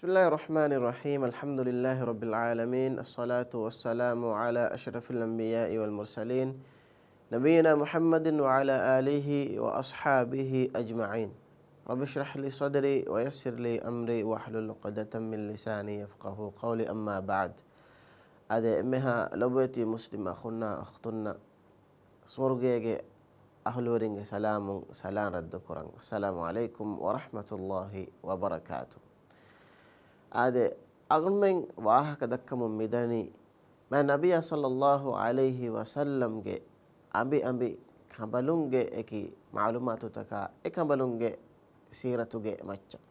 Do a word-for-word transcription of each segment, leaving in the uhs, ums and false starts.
بسم الله الرحمن الرحيم. الحمد لله رب العالمين. الصلاة والسلام على أشرف الأنبياء والمرسلين، نبينا محمد وعلى آله وأصحابه أجمعين. رب اشرح لي صدري ويسر لي أمري واحلل عقدة من لساني يفقهوا قولي. أما بعد. އާދެ، އެންމެހާ ލޮބުވެތި މުސްލިމް އަޚުންނާ އުޚްތުންނަށް ސުވަރުގޭގެ އަހުލުވެރިންގެ ސަލާމުން ސަލާން ރައްދުކުރަން. السلام عليكم ورحمة الله وبركاته. އާދެ، އަޅުމެން ވާހަކަ ދައްކަމުން މިދަނީ، މާތް ނަބިއްޔާ ޞައްލައްލާހު ޢަލައިހި ވަސައްލަމްގެ އަނބި އަނބި ކަނބަލުންގެ އެކި މަޢުލޫމާތުތަކާ، އެ ކަނބަލުންގެ ސީރަތުގެ މައްޗަށް.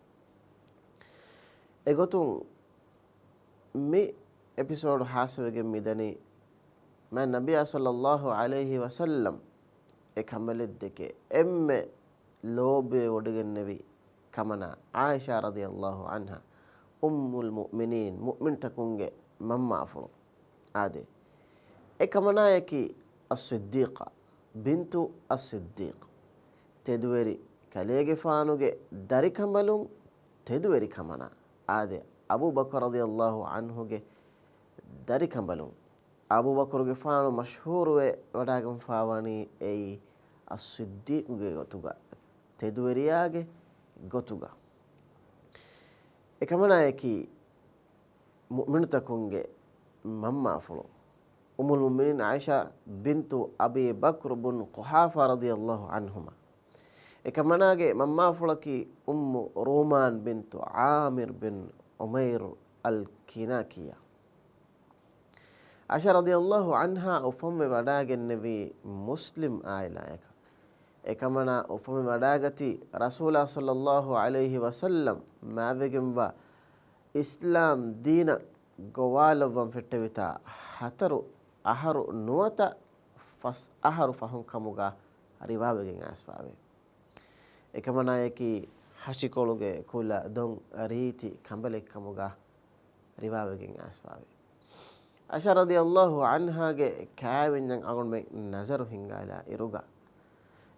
އެގޮތުން، މި އެޕިސޯޑު ހާއްސަވެގެން މިދަނީ، މާތް ނަބިއްޔާ ޞައްލައްލާހު ޢަލައިހި ވަސައްލަމް އެ ކަނބަލެއްދެކެ އެންމެ ލޯބިވެވޮޑިގެންނެވި ކަމަނާ، ޢާއިޝާ ރަޟިޔައްލާހު ޢަންހާ، އުއްމުލް މުއުމިނީން، މުއުމިންތަކުންގެ މަންމާފުޅު. އާދެ، އެ ކަމަނާޔަކީ އައްޞިއްދީޤާ ބިންތު އައްޞިއްދީޤް، ތެދުވެރި ކަލޭގެފާނުގެ ދަރިކަނބަލުން ތެދުވެރި ކަމަނާ. އާދެ، އަބޫބަކުރު ރަޟިޔައްލާހު ޢަންހުގެ ދަރިކަނބަލުން. އަބޫބަކުރުގެފާނު މަޝްހޫރުވެ ވަޑާގެންފާވަނީ އެއީ އައްޞިއްދީޤުގެ ގޮތުގަ، ތެދުވެރިޔާގެ ގޮތުގަ. އެކަމަނާޔަކީ މުއުމިނުތަކުންގެ މަންމާފުޅު، އުއްމުލް މުއުމިނީން ޢާއިޝާ ބިންތު އަބީ ބަކްރު ބުން ޤުޙާފާ ރަޟިޔައްލާހު ޢަންހުމާ. އެކަމަނާގެ މަންމާފުޅަކީ އުއްމު ރޫމާން ބިންތު ޢާމިރު ބިން ޢުމައިރު އަލް ކިނާކިއްޔާ. ޢާއިޝާ ރަޟިޔައްލާހު ޢަންހާ އުފަންވެ ވަޑާގެންނެވީ މުސްލިމް ޢާއިލާއަކަށް. އެކަމަނާ އުފަންވެ ވަޑާގަތީ ރަސޫލާ ޞައްލައްލާހު ޢަލައިހި ވަސައްލަމް މާތްވެގެންވާ އިސްލާމް ދީނަށް ގޮވާލައްވަން ފެއްޓެވިތާ ހަތަރު އަހަރު ނުވަތަ ފަސް އަހަރު ފަހުން ކަމުގަ ރިވާވެގެން އައިސްފާވޭ. އެކަމަނާޔަކީ ހަށިކޮޅުގެ ކުލަ ދޮން ރީތި ކަނބަލެއްކަމުގަ ރިވާވެގެން އައިސްފާވޭ. ޢާއިޝާ ރަޟިޔައްލާހު ޢަންހާގެ ކާވެންޏަށް އަޅުގަނޑުމެން ނަޒަރު ހިންގާލާ އިރުގަ،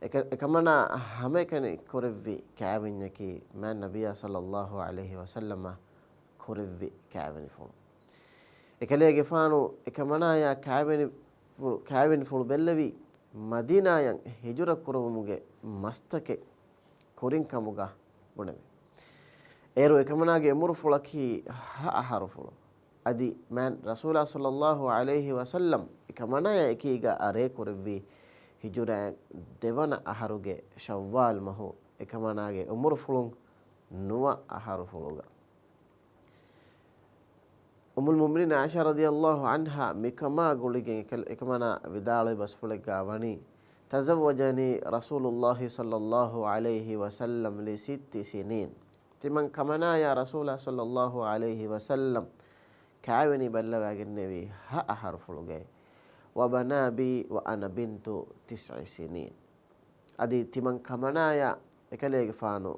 އެކަ-، އެކަމަނާ ހަމައެކަނި ކުރެއްވި ކާވެންޏަކީ މާތް ނަބިއްޔާ ޞައްލައްލާހު ޢަލައިހި ވަސައްލަމަށް ކުރެއްވި ކާވެނިފުޅު. އެކަލޭގެފާނު އެކަމަނާޔާ ކާވެނިފުޅު، ކާވެނިފުޅު ބެއްލެވީ މަދީނާޔަށް ހިޖުރަ ކުރުވުމުގެ މަސްތަކެއް ކުރިން ކަމުގަ ބުނެވެ. އޭރު އެކަމަނާގެ އުމުރުފުޅަކީ ހަ އަހަރުފުޅު. އަދި މާތް ރަސޫލާ ޞައްލައްލާހު ޢަލައިހި ވަސައްލަމް އެކަމަނާޔާ އެކީގަ ރޭ ކުރެއްވީ ހިޖުރައިން ދެވަނަ އަހަރުގެ ޝައްވާލް މަހު އެކަމަނާގެ އުމުރުފުޅުން ނުވަ އަހަރުފުޅުގަ. އުއްމުލް މުއުމިނީން ޢާއިޝާ ރަޟިޔައްލާހު ޢަންހާ މިކަމާ ގުޅިގެން އެކަ-، އެކަމަނާ ވިދާޅުވި ބަސްފުޅެއްގަ ވަނީ، تزوجني رسول الله صلى الله عليه وسلم لست سنين. ތިމަން ކަމަނާޔާ ރަސޫލާ ޞައްލައްލާހު ޢަލައިހި ވަސައްލަމް ކާވެނި ބައްލަވާގެންނެވީ ހަ އަހަރުފުޅުގައި. وبنى بي وأنا بنت تسع سنين. އަދި ތިމަން ކަމަނާޔާ އެކަލޭގެފާނު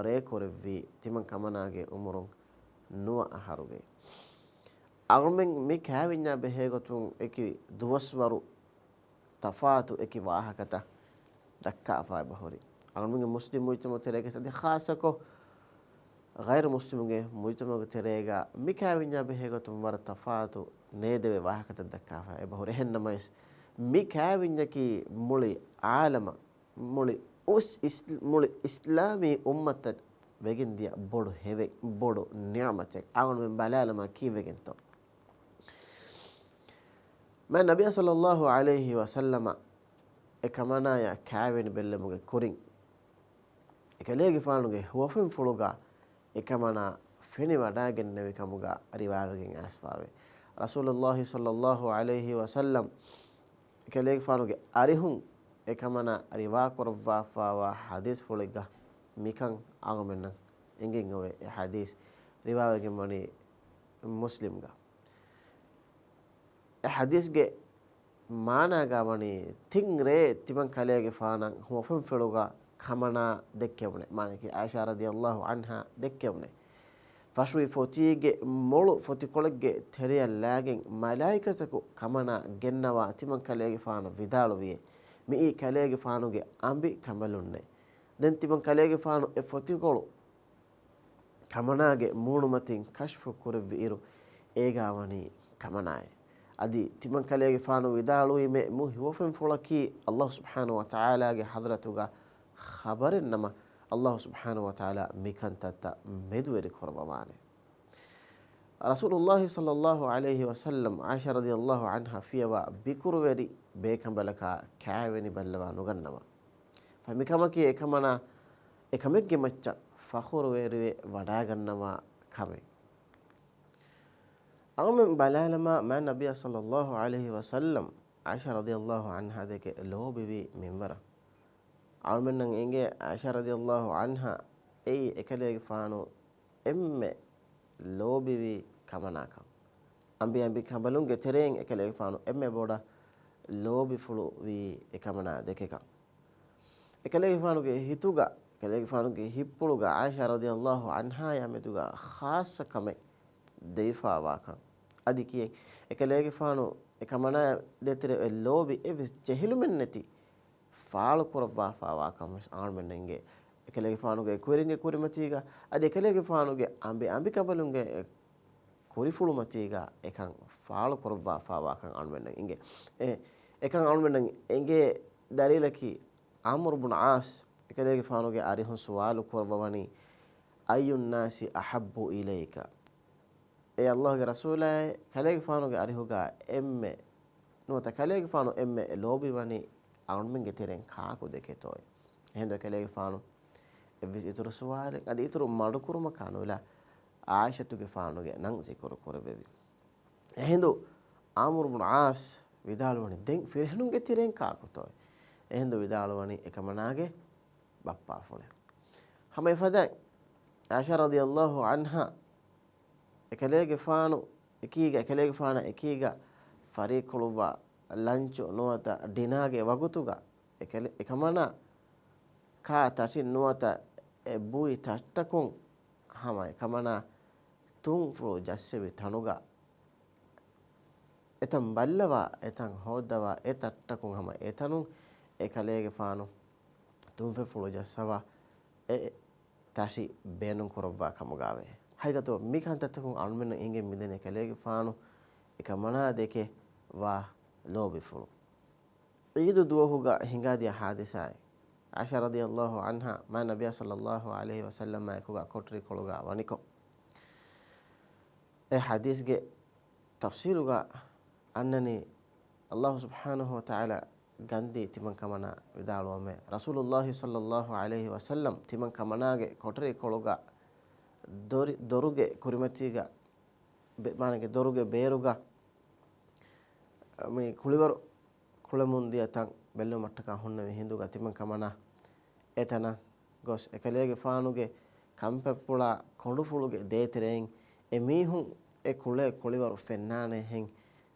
ރޭ ކުރެއްވީ ތިމަން ކަމަނާގެ އުމުރުން ނުވަ އަހަރުގައި. އަޅުމެން މި ކާވެންޏާ ބެހޭގޮތުން އެކި ދުވަސްވަރު ތަފާތު އެކި ވާހަކަތައް ދައްކާފަ އެބަހުރި. އަޅުމެންގެ މުސްލިމް މުޖްތަމަޢު ތެރޭގަ އަދި ޚާއްޞަކޮށް ޣައިރު މުސްލިމުގެ މުޖްތަމަޢުގެ ތެރޭގަ މި ކާވެންޏާ ބެހޭގޮތުން ވަރަށް ތަފާތު ނޭދެވޭ ވާހަކަތައް ދައްކާފަ އެބަހުރި. އެހެންނަމަވެސް، މި ކާވެންޏަކީ މުޅި ޢާލަމަށް، މުޅި އުސް އިސް-، މުޅި އިސްލާމީ އުއްމަތަށް ވެގެންދިޔަ ބޮޑު ހެވެއް، ބޮޑު ނިޢުމަތެއް. އަޅުގަނޑުމެން ބަލާލަމާ ކީއްވެގެންތޯ؟ މާތް ނަބިއްޔާ ޞައްލައްލާހު ޢަލައިހި ވަސައްލަމަ އެ ކަމަނާޔާ ކާވެނި ބެއްލެވުމުގެ ކުރިން، އެކަލޭގެފާނުގެ ހުވަފެންފުޅުގަ އެކަމަނާ ފެނިވަޑާގެންނެވި ކަމުގަ ރިވާވެގެން އައިސްފާވޭ. ރަސޫލުއްލާހި ޞައްލައްލާހު ޢަލައިހި ވަސައްލަމް އެކަލޭގެފާނުގެ އަރިހުން އެކަމަނާ ރިވާކުރައްވާފާވާ ޙަދީޘްފުޅެއްގަ މިކަން އަޅުމެންނަށް އެނގެން އޮވޭ. އެ ޙަދީޘް ރިވާވެގެން ވަނީ މުސްލިމްގަ. އެ ޙަދީޘްގެ މާނާގަ ވަނީ، ތިން ރޭ ތިމަން ކަލޭގެފާނަށް ހުވަފެންފުޅުގަ ކަމަނާ ދެއްކެވުނެ. މާނައަކީ ޢާއިޝާ ރަޟިޔައްލާހު ޢަންހާ ދެއްކެވުނެ. ފަށުވި ފޮތީގެ މޮޅު ފޮތިކޮޅެއްގެ ތެރެއަށް ލާގެން މަލާއިކަތަކު ކަމަނާ ގެންނަވާ ތިމަން ކަލޭގެފާނަށް ވިދާޅުވިއޭ، މިއީ ކަލޭގެފާނުގެ އަނބި ކަނބަލުންނޭ. ދެން ތިމަން ކަލޭގެފާނު އެ ފޮތިކޮޅު ކަމަނާގެ މޫނުމަތިން ކަޝްފު ކުރެއްވި އިރު، އޭގާ ވަނީ ކަމަނާއެއް. އަދި ތިމަން ކަލޭގެފާނު ވިދާޅުވީމޭ، މު ހިވަފެންފުޅަކީ ﷲ ސުބްޙާނަހޫ ވަތަޢާލާގެ ޙަޟްރަތުގަ ޚަބަރެއްނަމަ، ﷲ ސުބްޙާނަހޫ ވަތަޢާލާ މިކަންތައްތައް މެދުވެރި ކުރައްވަވާނެ. ރަސޫލުﷲ ޞައްލަﷲ ޢަލައިހި ވަސައްލަމް ޢާއިޝާ ރަޟިޔަﷲ ޢަންހާ ފިޔަވާ ބިކުރުވެރި ބޭކަނބަލަކާ ކާވެނި ބައްލަވާ ނުގަންނަވާ. ފަ މިކަމަކީ އެކަމަނާ އެކަމެއްގެ މައްޗަށް ފަޚުރުވެރިވެ ވަޑާގަންނަވާ ކަމެއް. އަޅުމެން ބަލާލަމާ، މާތް ނަބިއްޔާ ޞައްލަﷲ ޢަލައިހި ވަސައްލަމް ޢާއިޝާ ރަޟިޔަﷲ ޢަންހާ ދެކެ ލޯބިވި މިންވަރަށް. އަޅުމެންނަށް އެނގޭ ޢާއިޝާ ރަޟިޔަﷲ ޢަންހާ އެއީ އެކަލޭގެފާނު އެންމެ ލޯބިވި ކަމަނާކަން. އަނބި އަނބި ކަނބަލުންގެ ތެރެއިން އެކަލޭގެފާނު އެންމެ ބޮޑަށް ލޯބިފުޅު ވީ އެކަމަނާ ދެކެކަން. އެކަލޭގެފާނުގެ ހިތުގަ، އެކަލޭގެފާނުގެ ހިތްޕުޅުގަ ޢާއިޝާ ރަޟިޔަﷲ ޢަންހާޔާ މެދުގަ ޚާއްޞަ ކަމެއް ދެވިފާވާކަން. އަދި ކިޔެން އެކަލޭގެފާނު އެކަމަނާ ދޭތެރެ އެ ލޯބި އެއްވެސް ޖެހިލުމެއް ނެތި ފާޅުކުރައްވާފާވާކަން ވެސް އަޅުމެންނަށް އެނގޭ. އެކަލޭގެފާނުގެ ކުވެރިންގެ ކުރިމަތީގަ، އަދި އެކަލޭގެފާނުގެ އަނބި އަނބި ކަނބަލުންގެ ކުރިފުޅުމަތީގަ އެކަން ފާޅުކުރައްވާފާވާކަން އަޅުމެންނަށް އެނގޭ. އެ، އެކަން އަޅުމެންނަށް އެނގޭ ދަލީލަކީ، ޢާމިރު ބުން ޢާޞް އެކަލޭގެފާނުގެ އަރިހުން ސުވާލު ކުރައްވަވަނީ، أي الناس أحب إليك؟ އޭ ﷲގެ ރަސޫލާއޭ، ކަލޭގެފާނުގެ އަރިހުގަ އެންމެ ނުވަތަ ކަލޭގެފާނު އެންމެ ލޯބިވަނީ އަޅުމެންގެ ތެރެއިން ކާކު ދެކެތޯއޭ؟ އެހިނދު އެކަލޭގެފާނު އެއްވެސް އިތުރު ސުވާލެއް އަދި އިތުރު މަޑުކުރުމަކާ ނުލާ ޢާއިޝަތުގެފާނުގެ ނަން ޒިކުރު ކުރެއްވެވި. އެހިނދު ޢާމިރު ބުން ޢާޞް ވިދާޅުވަނީ، ދެން ފިރިހެނުންގެ ތެރެއިން ކާކުތޯއޭ؟ އެހިނދު ވިދާޅުވަނީ އެކަމަނާގެ ބައްޕާފުޅޭ. ހަމަ އެފަދައިން ޢާއިޝާ ރަޟިޔަﷲ ޢަންހާ އެކަލޭގެފާނު އެކީގަ، އެކަލޭގެފާނާ އެކީގަ ފަރީއްކުޅުއްވާ ލަންޗު ނުވަތަ ޑިނާގެ ވަގުތުގަ އެކަލެ-، އެކަމަނާ ކާ ތަށިން ނުވަތަ އެ ބުއި ތަށްޓަކުން ހަމަ އެކަމަނާ ތުންފުޅު ޖައްސެވި ތަނުގަ އެތަން ބައްލަވާ، އެތަން ހޯއްދަވާ، އެ ތަށްޓަކުން ހަމަ އެތަނުން އެކަލޭގެފާނު ތުންފުޅު ޖައްސަވާ އެ ތަށި ބޭނުން ކުރައްވާ ކަމުގާވޭ. ހަގީގަތު މި ކަންތައްތަކުން އަޅުމެންނަށް އެނގެން މިދަނީ އެކަލޭގެފާނު އެކަމަނާ ދެކެ ވާ ލޯބިފުޅު. ޢީދު ދުވަހުގަ ހިނގާދިޔަ ޙާދިސާއެއް. ޢާއިޝާ ރަޟިޔަﷲ ޢަންހާ މާތް ނަބިއްޔާ ޞައްލަﷲ ޢަލައިހި ވަސައްލަމާ އެކުގަ ކޮޓަރިކޮޅުގަ ވަނިކޮށް، އެ ޙަދީޘްގެ ތަފްޞީލުގަ އަންނަނީ، ﷲ ސުބްޙާނަހޫ ވަތަޢާލާ ގަންދީ ތިމަން ކަމަނާ ވިދާޅުވަމޭ، ރަސޫލުﷲ ޞައްލަﷲ ޢަލައިހި ވަސައްލަމް ތިމަން ކަމަނާގެ ކޮޓަރިކޮޅުގަ ދޮރި-، ދޮރުގެ ކުރިމަތީގަ ބެ-، މާނަގެ ދޮރުގެ ބޭރުގަ މި ކުޅިވަރު ކުޅެމުން ދިޔަ ތަން ބެއްލުމަށްޓަކާ ހުންނެވި ހިނދުގަ ތިމަން ކަމަނާ އެތަނަށް ގޮސް އެކަލޭގެފާނުގެ ކަންފަތްޕުޅާ ކޮނޑުފުޅުގެ ދޭތެރެއިން އެ މީހުން އެ ކުޅޭ ކުޅިވަރު ފެންނާނެހެން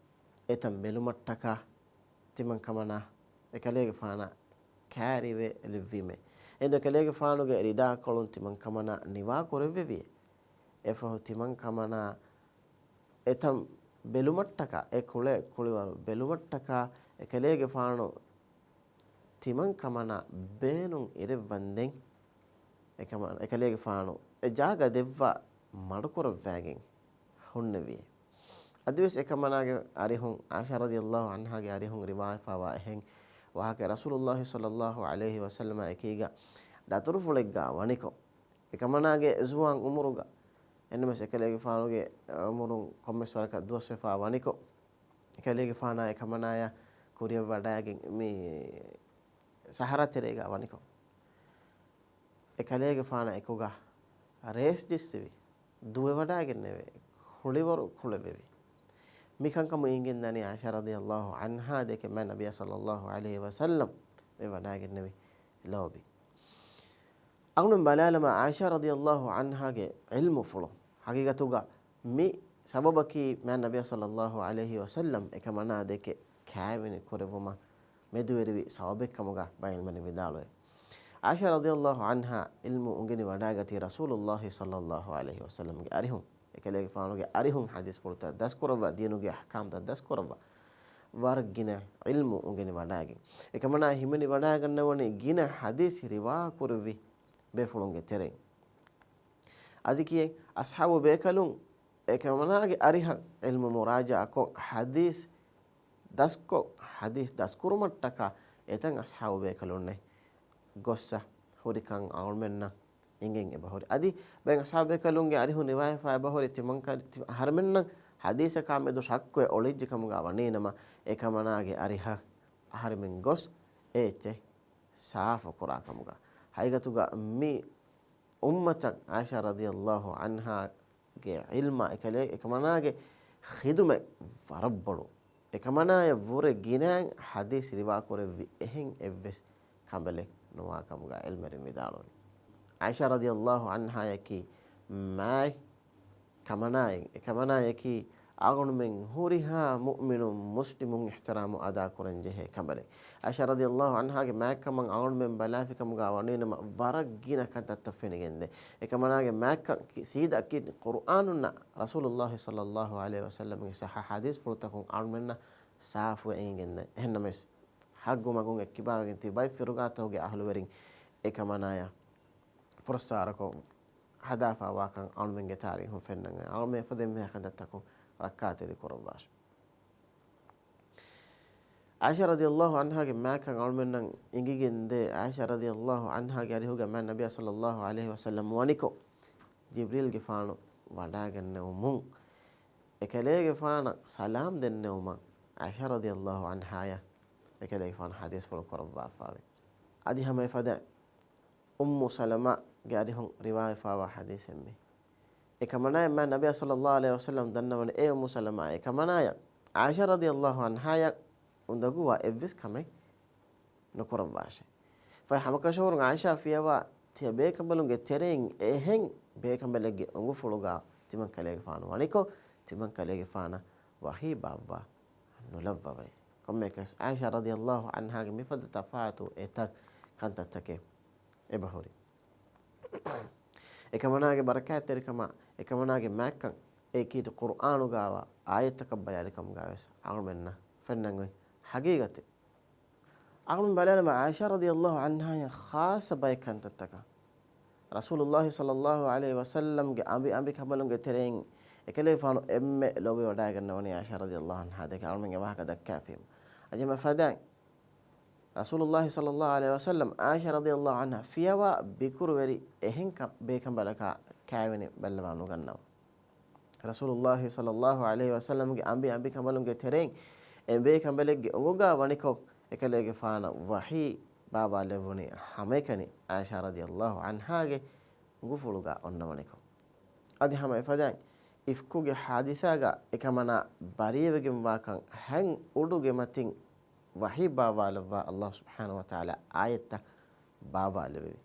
އެތަން ބެލުމަށްޓަކާ ތިމަން ކަމަނާ އެކަލޭގެފާނާ ކާރިވެ ލިއްވީމޭ. އެހިނދު އެކަލޭގެފާނުގެ ރިދާކޮޅުން ތިމަން ކަމަނާ ނިވާ ކުރެއްވެވިއޭ. އެފަހު ތިމަން ކަމަނާ އެތަން ބެލުމަށްޓަކާ، އެ ކުޅޭ ކުޅިވަރު ބެލުމަށްޓަކާ އެކަލޭގެފާނު ތިމަން ކަމަނާ ބޭނުން އިރެއްވަންދެން އެކަމަ-، އެކަލޭގެފާނު އެ ޖާގަ ދެއްވާ މަޑުކުރައްވާގެން ހުންނެވިއޭ. އަދިވެސް އެކަމަނާގެ އަރިހުން، ޢާއިޝާ ރަޟިޔަﷲ ޢަންހާގެ އަރިހުން ރިވާވެފާވާ އެހެން ވާހަކަ، ރަސޫލުﷲ ޞައްލަﷲ ޢަލައިހި ވަސައްލަމާ އެކީގަ ދަތުރުފުޅެއްގާ ވަނިކޮށް، އެކަމަނާގެ ޒުވާން އުމުރުގަ، އެންމެސް އެކަލޭގެފާނުގެ އުމުރުން ކޮންމެސް ވަރަކަށް ދުވަސްވެފާ ވަނިކޮށް، އެކަލޭގެފާނާ އެކަމަނާޔާ ކުރިޔަށް ވަޑައިގެން މި ސަހަރާ ތެރޭގަ ވަނިކޮށް، އެކަލޭގެފާނާ އެކުގަ ރޭސް ޖެއްސެވި، ދުވެވަޑައިގެންނެވި، ކުޅިވަރު ކުޅެވެވި. މި ކަންކަމުން އެނގެންދަނީ ޢާއިޝާ ރަޟިޔަﷲ ޢަންހާ ދެކެ މާތް ނަބިއްޔާ ޞައްލަﷲ ޢަލައިހި ވަސައްލަމް މި ވަޑައިގެންނެވި ލޯބި. އަޅުގަނޑު ބަލާލަމާ، ޢާއިޝާ ރަޟިޔަﷲ ޢަންހާގެ ޢިލްމުފުޅު. ހަގީގަތުގަ މި ސަބަބަކީ މާތް ނަބިއްޔާ ޞައްލަﷲ ޢަލައިހި ވަސައްލަމް އެކަމަނާ ދެކެ ކާވެނި ކުރެއްވުމަށް މެދުވެރިވި ސަބަބެއްކަމުގަ ބައެއް ޢިލްމުވެރިން ވިދާޅުވޭ. ޢާއިޝާ ރަޟިޔަﷲ ޢަންހާ ޢިލްމު އުނގެނި ވަޑައިގަތީ ރަސޫލުﷲ ޞައްލަﷲ ޢަލައިހި ވަސައްލަމްގެ އަރިހުން، އެކަލޭގެފާނުގެ އަރިހުން ޙަދީޘްފުޅުތައް ދަސްކުރައްވާ، ދީނުގެ އަޙްކާމްތައް ދަސްކުރައްވާ، ވަރަށް ގިނަ ޢިލްމު އުނގެނި ވަޑައިގެން. އެކަމަނާ ހިމެނި ވަޑައިގަންނަވަނީ ގިނަ ޙަދީޘް ރިވާ ކުރެއްވި ބޭފުޅުންގެ ތެރެއިން. އަދި ކިޔެން އަޞްޙާބު ބޭކަލުން އެކަމަނާގެ އަރިހަށް ޢިލްމު މުރާޖަޢަކޮށް ޙަދީޘް ދަސްކޮށް، ޙަދީޘް ދަސްކުރުމަށްޓަކާ އެތަން އަޞްޙާބު ބޭކަލުންނެއް ގޮއްސަ ހުރިކަން އަޅުމެންނަށް އިނގެން އެބަހުރި. އަދި ބައެއް އަޞްޙާބު ބޭކަލުންގެ އަރިހުން ރިވާޔަތްފާ އެބަހުރި ތިމަންކަ-، ތި-، އަހަރެމެންނަށް ޙަދީޘަކާ މެދު ޝައްކުއެއް އޮޅިއްޖެ ކަމުގަ ވަނީނަމަ، އެކަމަނާގެ އަރިހަށް އަހަރެމެން ގޮސް އެ އެއްޗެއް ސާފު ކުރާ ކަމުގަ. ޙަޤީޤަތުގަ މި އުއްމަތަށް ޢާއިޝާ ރަޟިޔަﷲ ޢަންހާގެ ޢިލްމާ އެކަލޭ އެކަމަނާގެ ޚިދުމަތް ވަރަށް ބޮޑު. އެކަމަނާޔަށް ވުރެ ގިނައިން ޙަދީޘް ރިވާކުރެއްވި އެހެން އެއްވެސް ކަނބަލެއް ނުވާ ކަމުގަ ޢިލްމުވެރިން ވިދާޅުވި. ޢާއިޝާ ރަޟިޔަﷲ ޢަންހާޔަކީ މާތް ކަމަނާއެއް، އެކަމަނާޔަކީ އަޅުގަނޑުމެން ހުރިހާ މުއުމިނުން މުސްލިމުން އިޙްތިރާމު އަދާކުރަން ޖެހޭ ކަނބަލެއް. ޢާއިޝާ ރަޟިޔަﷲ ޢަންހާގެ މާތްކަމަށް އަޅުގަނޑުމެން ބަލާފި ކަމުގަ ވަނީނަމަ ވަރަށް ގިނަ ކަންތައްތައް ފެނިގެންދޭ. އެކަމަނާގެ މާތްކަން ކި-، ސީދާ ކީރިތި ޤުރުއާނުންނާ ރަސޫލުﷲ ޞައްލަﷲ ޢަލައިހި ވަސައްލަމްގެ ޞައްޙަ ޙަދީޘްފުޅުތަކުން އަޅުމެންނަށް ސާފުވެ އެނގިގެންދޭ. އެހެންނަމަވެސް ޙައްޤު މަގުން އެއްކިބާވެގެން ތިބި ބައެއް ފިރުގާތަކުގެ އަހުލުވެރިން އެކަމަނާޔަށް ފުރައްސާރަކޮށް ހަދާފާވާކަން އަޅުމެންގެ ތާރީޚުން ފެންނަން އައި. އަޅުމެން އެފަދައިން މިހާ ކަންތައްތަކުން ރައްކާތެރި ކުރައްވާށި. ޢާއިޝާ ރަޟިޔަﷲ ޢަންހާގެ މާތްކަން އަޅުމެންނަށް އިނގިގެންދޭ. ޢާއިޝާ ރަޟިޔަﷲ ޢަންހާގެ އަރިހުގަ މާތް ނަބިއްޔާ ޞައްލަﷲ ޢަލައިހި ވަސައްލަމް ވަނިކޮށް، ޖިބްރީލްގެފާނު ވަޑާގަންނެވުމުން، އެކަލޭގެފާނަށް ސަލާމް ދެންނެވުމަށް ޢާއިޝާ ރަޟިޔަﷲ ޢަންހާޔަށް އެކަލޭގެފާނު ޙަދީޘްފުޅު ކުރައްވާފާވޭ. އަދި ހަމަ އެފަދައިން އުއްމު ސަލަމާގެ އަރިހުން ރިވާވެފާވާ ޙަދީޘެއް މީ. އެކަމަނާޔަށް މާތް ނަބިއްޔާ ޞައްލަﷲ ޢަލައިހި ވަސައްލަމް ދަންނަވަން އޭ އުއްމު ސަލަމާ، އެކަމަނާޔަށް ޢާއިޝާ ރަޟިޔަﷲ ޢަންހާޔަށް އުނދަގޫވާ އެއްވެސް ކަމެއް ނުކުރައްވާށޭ. ފަހެ ހަމަކަށަވަރުން ޢާއިޝާ ފިޔަވާ ތިޔަ ބޭކަނބަލުންގެ ތެރެއިން އެހެން ބޭކަނބަލެއްގެ އުނގުފުޅުގަ ތިމަން ކަލޭގެފާނު ވަނިކޮށް، ތިމަން ކަލޭގެފާނަށް ވަޙީ ބާއްވާ ނުލައްވަވައޭ. ކޮންމެއަކަސް ޢާއިޝާ ރަޟިޔަﷲ ޢަންހާގެ މިފަދަ ތަފާތު އެތައް ކަންތައްތަކެއް އެބަހުރި. އެކަމަނާގެ ބަރަކާތްތެރިކަމާ، އެކަމަނާގެ މާތްކަން އެ ކީރިތި ޤުރުއާނުގައިވާ އާޔަތްތަކަށް ބަލާލި ކަމުގައިވެސް އަޅުމެންނަށް ފެންނަން އޮތް ޙަޤީޤަތެއް. އަޅުން ބަލާލަމާ، ޢާއިޝާ ރަޟިޔަﷲ ޢަންހާއަށް ޚާއްޞަ ބައެއް ކަންތައްތަކަށް ރަސޫލުﷲ ޞައްލަﷲ ޢަލައިހި ވަސައްލަމްގެ އަނބި އަނބިކަނބަލުންގެ ތެރެއިން އެކަލޭގެފާނު އެންމެ ލޯބިވަޑައިގަންނަވަނީ ޢާއިޝާ ރަޟިޔަﷲ ޢަންހާ ދެކެ އަޅުމެން އެ ވާހަކަ ދައްކާފީމަ. އަދި ހަމަ ފަދައިން ރަސޫލުﷲ ޞައްލަﷲ ޢަލައިހި ވަސައްލަމް ޢާއިޝާ ރަޟިޔަﷲ ޢަންހާ ފިޔަވާ ބިކުރުވެރި އެހެން ކަ-، ބޭކަނބަލަކާ ކާވެނި ބައްލަވާ ނުގަންނަވާ. ރަސޫލުﷲ ޞައްލަﷲ ޢަލައިހި ވަސައްލަމްގެ އަނބި އަނބިކަނބަލުންގެ ތެރެއިން އެ ބޭކަނބަލެއްގެ އުނގުގަ ވަނިކޮށް، އެކަލޭގެފާނަށް ވަޙީ ބާވާލެއްވުނީ ހަމައެކަނި ޢާއިޝާ ރަޟިޔަﷲ ޢަންހާގެ އުނގުފުޅުގަ އޮންނަވަނިކޮށް. އަދި ހަމަ އެފަދައިން އިފްކުގެ ޙާދިސާގަ އެކަމަނާ ބަރީވެގެންވާކަން ހަތް އުޑުގެ މަތިން ވަޙީ ބާވާލައްވާ ﷲ ސުބްޙާނަހޫ ވަތަޢާލާ އާޔަތްތައް ބާވާލެވެވި.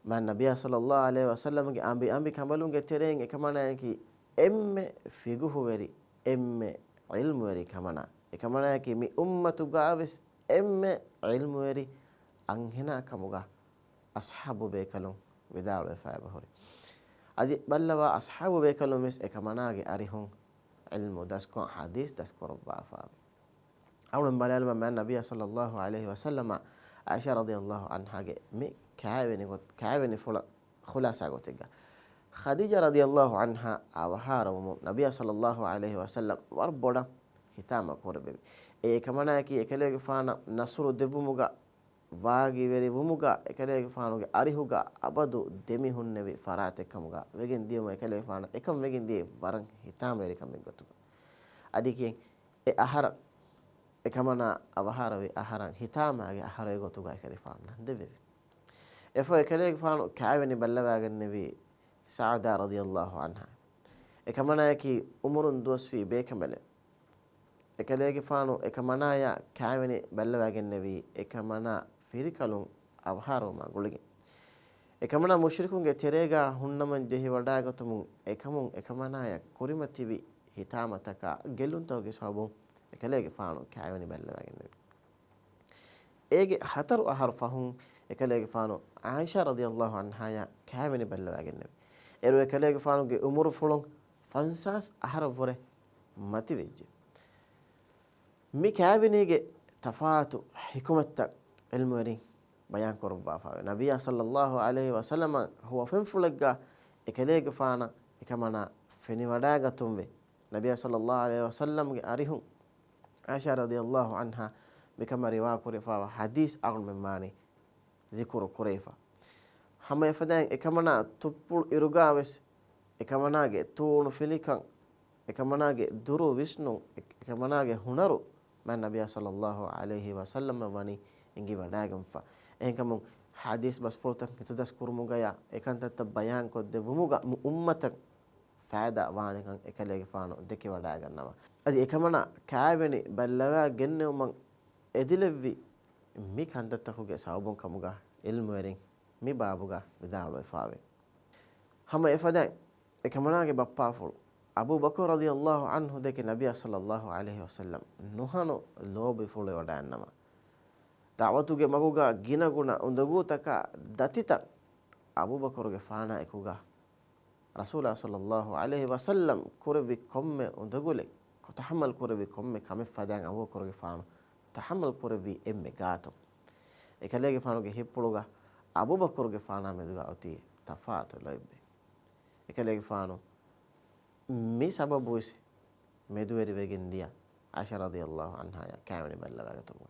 މާތް ނަބިއްޔާ ޞައްލަﷲ ޢަލައިހި ވަސައްލަމްގެ އަނބި އަނބި ކަނބަލުންގެ ތެރެއިން އެކަމަނާޔަކީ އެންމެ ފިޤުހުވެރި، އެންމެ ޢިލްމުވެރި ކަމަނާ. އެކަމަނާޔަކީ މި އުއްމަތުގައިވެސް އެންމެ ޢިލްމުވެރި އަންހެނާ ކަމުގަ އަޞްޙާބު ބޭކަލުން ވިދާޅުވެފަ އެބަހުރި. އަދި ބައްލަވާ އަޞްޙާބު ބޭކަލުން ވެސް އެކަމަނާގެ އަރިހުން ޢިލްމު ދަސްކޮށް ޙަދީޘް ދަސްކުރައްވާފަވޭ. އަޅުން ބަލާލަމާ މާތް ނަބިއްޔާ ޞައްލަﷲ ޢަލައިހި ވަސައްލަމަށް ޢާއިޝާ ރަޟިޔަﷲ ޢަންހާގެ މި ކާވެނި ގޮތް، ކާވެނި ފުޅަށް ޚުލާޞާ ގޮތެއްގަ. ޚަދީޖާ ރަޟިޔަﷲ ޢަންހާ އަވަހާރަވުމުން ނަބިއްޔާ ޞައްލަﷲ ޢަލައިހި ވަސައްލަމް ވަރަށް ބޮޑަށް ހިތާމަ ކުރެއްވެވި. އެ އެކަމަނާޔަކީ އެކަލޭގެފާނަށް ނަޞްރު ދެއްވުމުގަ، ވާގިވެރިވުމުގަ، އެކަލޭގެފާނުގެ އަރިހުގަ އަބަދު ދެމިހުންނެވި ފަރާތެއް ކަމުގަ ވެގެން ދިޔުމު އެކަލޭގެފާނަށް އެކަން ވެގެން ދިޔައީ ވަރަށް ހިތާމަވެރި ކަމެއް ގޮތުގަ. އަދި ކިޔެން އެ އަހަރަށް އެކަމަނާ އަވަހާރަވި އަހަރަށް ހިތާމައިގެ އަހަރެއް ގޮތުގަ އެކަލޭގެފާނު ނަން ދެއްވެވި. އެފަހު އެކަލޭގެފާނު ކާވެނި ބައްލަވައިގެންނެވީ ސަޢުދާ ރަޟިޔަﷲ ޢަންހާ. އެކަމަނާޔަކީ އުމުރުން ދުވަސްވީ ބޭކަނބަލެއް. އެކަލޭގެފާނު އެކަމަނާޔާ ކާވެނި ބައްލަވައިގެންނެވީ އެކަމަނާ ފިރިކަލުން އަވަހާރަވުމާ ގުޅިގެން. އެކަމަނާ މުޝްރިކުންގެ ތެރޭގަ ހުންނަމަން ޖެހިވަޑައިގަތުމުން އެކަމުން އެކަމަނާޔަށް ކުރިމަތިވި ހިތާމަތަކާ ގެއްލުންތަކުގެ ސަބަބުން އެކަލޭގެފާނު ކާވެނި ބައްލަވައިގެންނެވި. އޭގެ ހަތަރު އަހަރު ފަހުން އެކަލޭގެފާނު ޢާއިޝާ ރަޟިޔަﷲ ޢަންހާޔާ ކާވެނި ބައްލަވައިގެންނެވި. އޭރު އެކަލޭގެފާނުގެ އުމުރުފުޅުން ފަންސާސް އަހަރަށްވުރެ މަތިވެއްޖެ. މި ކާވެނީގެ ތަފާތު ޙިކުމަތްތައް ޢިލްމުވެރިން ބަޔާންކުރައްވާފައިވޭ. ނަބިއްޔާ ޞައްލަﷲ ޢަލައިހި ވަސައްލަމަ ހުވަފެންފުޅެއްގަ އެކަލޭގެފާނަށް އެކަމަނާ ފެނިވަޑައިގަތުންވެ، ނަބިޔާ ޞައްލައްލާހު ޢަލައިހި ވަސައްލަމްގެ އަރިހުން ޢާއިޝާ ރަޟިޔައްލާހު ޢަންހާ މިކަމަށް ރިވާކުރެފާވާ ޙަދީޘް އަޅުމެން ވާނީ ޒިކުރު ކުރެވިފަ. ހަމަ އެފަދައިން އެކަމަނާ ތުއްޕުޅު އިރުގާވެސް، އެކަމަނާގެ ތޫނު ފިލިކަން، އެކަމަނާގެ ދުރު ވިސްނުން، އެ-، އެކަމަނާގެ ހުނަރު މާތް ނަބިޔާ ޞައްލައްލާހު ޢަލައިހި ވަސައްލަމަށް ވަނީ އެނގިވަޑައިގެންފަ. އެހެންކަމުން ޙަދީޘް ބަސްފުޅުތައް ހިތުދަސް ކުރުމުގަޔާ އެކަންތައްތައް ބަޔާން ކޮށްދެއްވުމުގަ މު-، އުއްމަތަށް ފައިދާ ވާނެކަން އެކަލޭގެފާނު ދެކިވަޑައިގަންނަވާ. އަދި އެކަމަނާ ކާވެނި ބައްލަވައިގެންނެވުމަށް އެދިލެއްވި މި ކަންތައްތަކުގެ ސަބަބުން ކަމުގަ ޢިލްމުވެރިން މި ބާބުގަ ވިދާޅުވެފާވޭ. ހަމަ އެފަދައިން އެކަމަނާގެ ބައްޕާފުޅު އަބޫ ބަކުރު ރަޟިޔައްލާހު ޢަންހު ދެކެ ނަބިޔާ ޞައްލައްލާހު ޢަލައިހި ވަސައްލަމް ނުހަނު ލޯބިފުޅުވެވަޑައިންނަވާ. ދަޢުވަތުގެ މަގުގަ ގިނަގުނަ އުނދަގޫތަކާ ދަތިތައް އަބޫބަކުރުގެފާނާ އެކުގަ ރަސޫލާ ޞައްލައްލާހު ޢަލައިހި ވަސައްލަމް ކުރެއްވި ކޮންމެ އުނދަގުލެއް، ތަޙައްމަލް ކުރެއްވި ކޮންމެ ކަމެއް ފަދައިން އަބޫބަކުރުގެފާނު ތަޙައްމަލް ކުރެއްވީ އެންމެ ގާތުން. އެކަލޭގެފާނުގެ ހިތްޕުޅުގަ އަބޫބަކުރުގެފާނާ މެދުގަ އޮތީ ތަފާތު ލޯތްބެއް. އެކަލޭގެފާނު މި ސަބަބުވެސް މެދުވެރިވެގެން ދިޔަ ޢާއިޝާ ރަޟިޔައްލާހު ޢަންހާޔާ ކާވެނި ބައްލަވައިގަތުމުގަ.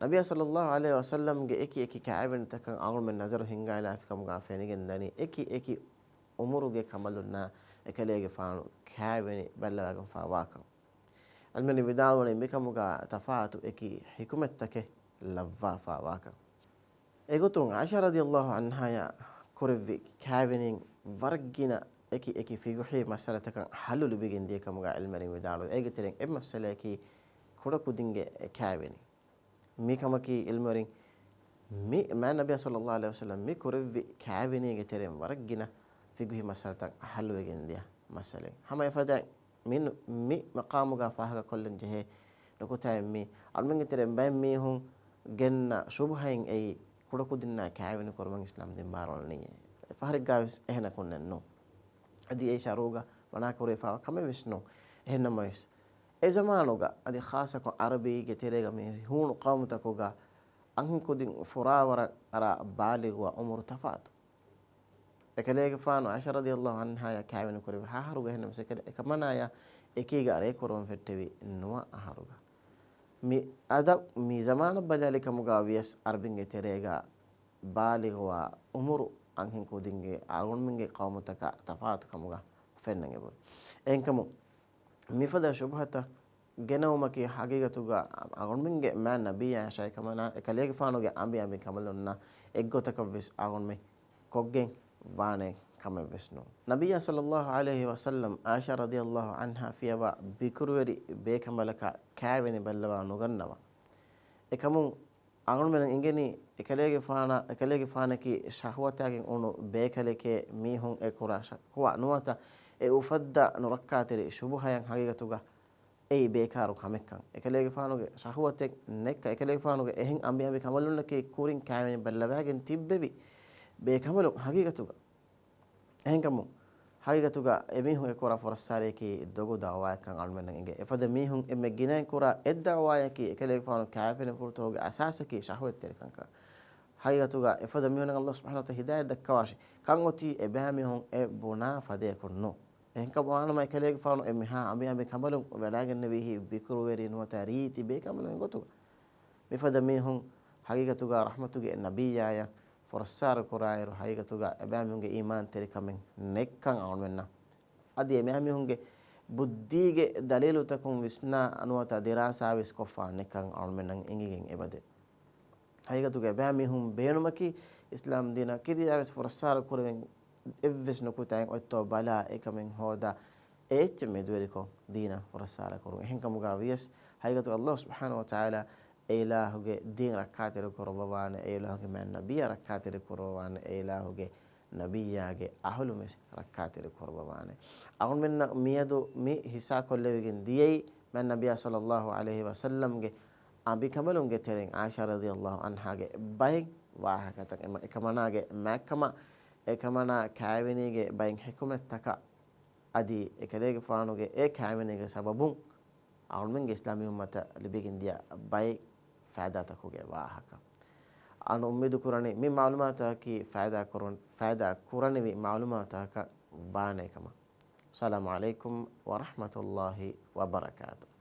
ނަބިޔާ ޞައްލައްލާހު ޢަލައިހި ވަސައްލަމްގެ އެކި އެކި ކާވެނިތަކަށް އަޅުމެން ނަޒަރު ހިންގާލާފި ކަމުގަ ފެނިގެން ދަނީ، އެކި އެކި އުމުރުގެ ކަނބަލުންނާ އެކަލޭގެފާނު ކާވެނި ބައްލަވައިގެންފާ ވާކަން. ޢިލްމުވެރިން ވިދާޅުވަނީ މިކަމުގަ ތަފާތު އެކި ޙިކުމަތްތަކެއް ލައްވާފާ ވާކަން. އެގޮތުން ޢާއިޝާ ރަޟިޔައްލާހު ޢަންހާޔާ ކުރެއްވި ކާވެނިން ވަރަށް ގިނަ އެކި އެކި ފިޤުހީ މައްސަލަތަކަށް ޙައްލު ލިބިގެން ދިޔަ ކަމުގަ ޢިލްމުވެރިން ވިދާޅުވޭ. އޭގެ ތެރެއިން އެއް މައްސަލަޔަކީ ކުޑަކުދިންގެ ކާވެނި. މި ކަމަކީ ޢިލްމުވެރިން މި މާތް ނަބިޔާ ޞައްލައްލާހު ޢަލައިހި ވަސައްލަމް މި ކުރެއްވި ކާވެނީގެ ތެރެއިން ވަރަށް ގިނަ ފިޤުހީ މައްސަލަތައް ޙައްލުވެގެން ދިޔަ މައްސަލައެއް. ހަމަ އެފަދައިން މި، މި މަޤާމުގަ ފާހަގަކޮށްލަން ޖެހޭ ނުކުތާއެއް މީ، އަޅުމެންގެ ތެރެއިން ބައެއް މީހުން ގެންނަ ޝުބުހައިން އެއީ ކުޑަކުދިންނާ ކާވެނި ކުރުމަށް އިސްލާމް ދީން ބާރުއަޅަނީއޭ. ފަހަރެއްގަވެސް އެހެނަކުންނެއް ނޫން. އަދި އެ ޝަރުޢުގަ މަނާކުރެވިފާވާ ކަމެއްވެސް ނޫން. އެހެންނަމަވެސް، އެ ޒަމާނުގަ އަދި ޚާއްޞަކޮށް ޢަރަބީގެ ތެރޭގަ މި ހޫނު ޤައުމުތަކުގަ އަންހެންކުދިން ފުރާވަރަށް އަރާ ބާލިޣުވާ ޢުމުރު ތަފާތު. އެކަލޭގެފާނު ޢާއިޝާ ރަޟިޔައްލާހު ޢަންހާޔާ ކާވެނި ކުރެއްވި ހަ އަހަރުގަ އެހެންނަމަވެސް އެކަ-، އެކަމަނާޔާ އެކީގަ ރޭ ކުރުވަން ފެއްޓެވި ނުވަ އަހަރުގަ. މި އަދަށް މި ޒަމާނަށް ބަލާލި ކަމުގަ ވިޔަސް ޢަރަބިންގެ ތެރޭގަ ބާލިޣުވާ ޢުމުރު އަންހެންކުދިންގެ އަޅުގަނޑުމެންގެ ޤައުމުތަކާ ތަފާތު ކަމުގަ ފެންނަން އެބަހުރި. އެހެންކަމުން މިފަދަ ޝުބުހަތައް ގެނައުމަކީ ހަގީގަތުގަ އަޅުގަނޑުމެންގެ މާތް ނަބިއްޔާ އައިޝާ އެކަމަނާ އެކަލޭގެފާނުގެ އަނބި އަނބި ކަނބަލުންނާ އެއްގޮތަކަށްވެސް އަޅުގަނޑުމެން ކޮށްގެން ވާނެ ކަމެއްވެސް ނޫން. ނަބިއްޔާ ޞައްލައްލާހު ޢަލައިހި ވަސައްލަމް ޢާއިޝާ ރަޟިޔައްލާހު ޢަންހާ ފިޔަވާ ބިކުރުވެރި ބޭކަނބަލަކާ ކާވެނި ބައްލަވާ ނުގަންނަވާ. އެކަމުން އަޅުގަނޑުމެން އިނގެނީ އެކަލޭގެފާނާ، އެކަލޭގެފާނަކީ ޝަހުވަތާގެން އުނު ބޭކަލެކޭ މީހުން އެ ކުރާ ޝަކުވާ ނުވަތަ އެ އުފައްދާ ނުރައްކާތެރި ޝުބުހަޔަށް ހަގީގަތުގަ އެއީ ބޭކާރު ކަމެއްކަން. އެކަލޭގެފާނުގެ ޝަހުވަތެއް ނެއްކަ، އެކަލޭގެފާނުގެ އެހެން އަނބި އަނބި ކަނބަލުންނަކީ ކުރިން ކާވެނި ބައްލަވައިގެން ތިއްބެވި ބޭކަނބަލުން ހަގީގަތުގަ. އެހެންކަމުން، ހަގީގަތުގަ އެމީހުން އެކުރާ ފުރައްސާރަޔަކީ ދޮގު ދަޢުވާއެއްކަން އަޅުމެންނަށް އެނގޭ. އެފަދަ މީހުން އެންމެ ގިނައިން ކުރާ އެއްދަޢުވާޔަކީ އެކަލޭގެފާނު ކާފިރުން ފުރުތަކުގެ އަސާސަކީ ޝަހުވަތްތެރިކަންކަން. ހަގީގަތުގަ އެފަދަ މީހުންނަށް ﷲ ސުބްޙާނަހޫ ވަތަޢާލާ ހިދާޔަތް ދައްކަވާށި. ކަން އޮތީ އެބައިމީހުން އެ ބުނާ ފަދަޔަކުން ނޫން. އެހެންކަމުން ވާނަމަ އެކަލޭގެފާނު އެ މިހާ އަނބި އަނބި ކަނބަލުން ވެޑާގެންނެވީހީ ބިކުރުވެރި ނުވަތަ ރީތި ބޭކަނބަލުން ގޮތުގަ. މިފަދަ މީހުން ހަގީގަތުގަ ރަޙްމަތުގެ ނަބިއްޔާޔަށް ފުރައްސާރަ ކުރާއިރު، ހަގީގަތުގަ އެބައިމީހުންގެ އީމާންތެރިކަމެއް ނެއްކަން އަޅުމެންނަށް، އަދި އެބައިމީހުންގެ ބުއްދީގެ ދަލީލުތަކުން ވިސްނާ ނުވަތަ ދިރާސާވެސް ކޮށްފާ ނެއްކަން އަޅުމެންނަށް އެނގިގެން އެބަދޭ. ހަގީގަތުގަ އެބައިމީހުން ބޭނުމަކީ އިސްލާމް ދީނަށް ކިރިޔާވެސް ފުރައްސާރަ ކުރެވެން އެއްވެސް ނުކުތާއެއް އޮތްތޯ ބަލާ އެކަމެއް ހޯދާ އެ އެއްޗެއް މެދުވެރިކޮށް ދީނަށް ފުރައްސާރަ ކުރުން. އެހެންކަމުގަ ވިޔަސް ހަގީގަތުގަ ﷲ ސުބްޙާނަހޫ ވަތަޢާލާ އެ އިލާހުގެ ދީން ރައްކާތެރި ކުރައްވަވާނެ، އެ އިލާހުގެ މާތް ނަބިއްޔާ ރައްކާތެރި ކުރައްވާނެ، އެ އިލާހުގެ ނަބިއްޔާގެ އަހުލުން ވެސް ރައްކާތެރި ކުރައްވަވާނެ. އަޅުމެންނަށް މިއަދު މި ހިއްސާކޮށްލެވިގެން ދިޔައީ މާތް ނަބިއްޔާ ޞައްލައްލާހު ޢަލައިހި ވަސައްލަމްގެ އަނބިކަނބަލުންގެ ތެރެއިން ޢާއިޝާ ރަޟިޔައްލާހު ޢަންހާގެ ބައެއް ވާހަކަތައް، އެމަ-، އެކަމަނާގެ މާތްކަމާ، އެކަމަނާ ކާވެނީގެ ބައެއް ޙިކުމަތްތަކާ އަދި އެކަލޭގެފާނުގެ އެ ކާވެނީގެ ސަބަބުން އަޅުމެންގެ އިސްލާމީ އުއްމަތަށް ލިބިގެން ދިޔަ ބައެއް ފައިދާތަކުގެ ވާހަކަ. އަޅު އުއްމީދު ކުރަނީ މި މަޢުލޫމާތަކީ ފައިދާ ކުރުން، ފައިދާ ކުރަނިވި މަޢުލޫމާތަކަށް ވާނޭ ކަމަށް. އައްސަލާމު ޢަލައިކުމް ވަރަޙްމަތުﷲި ވަބަރަކާތުހު.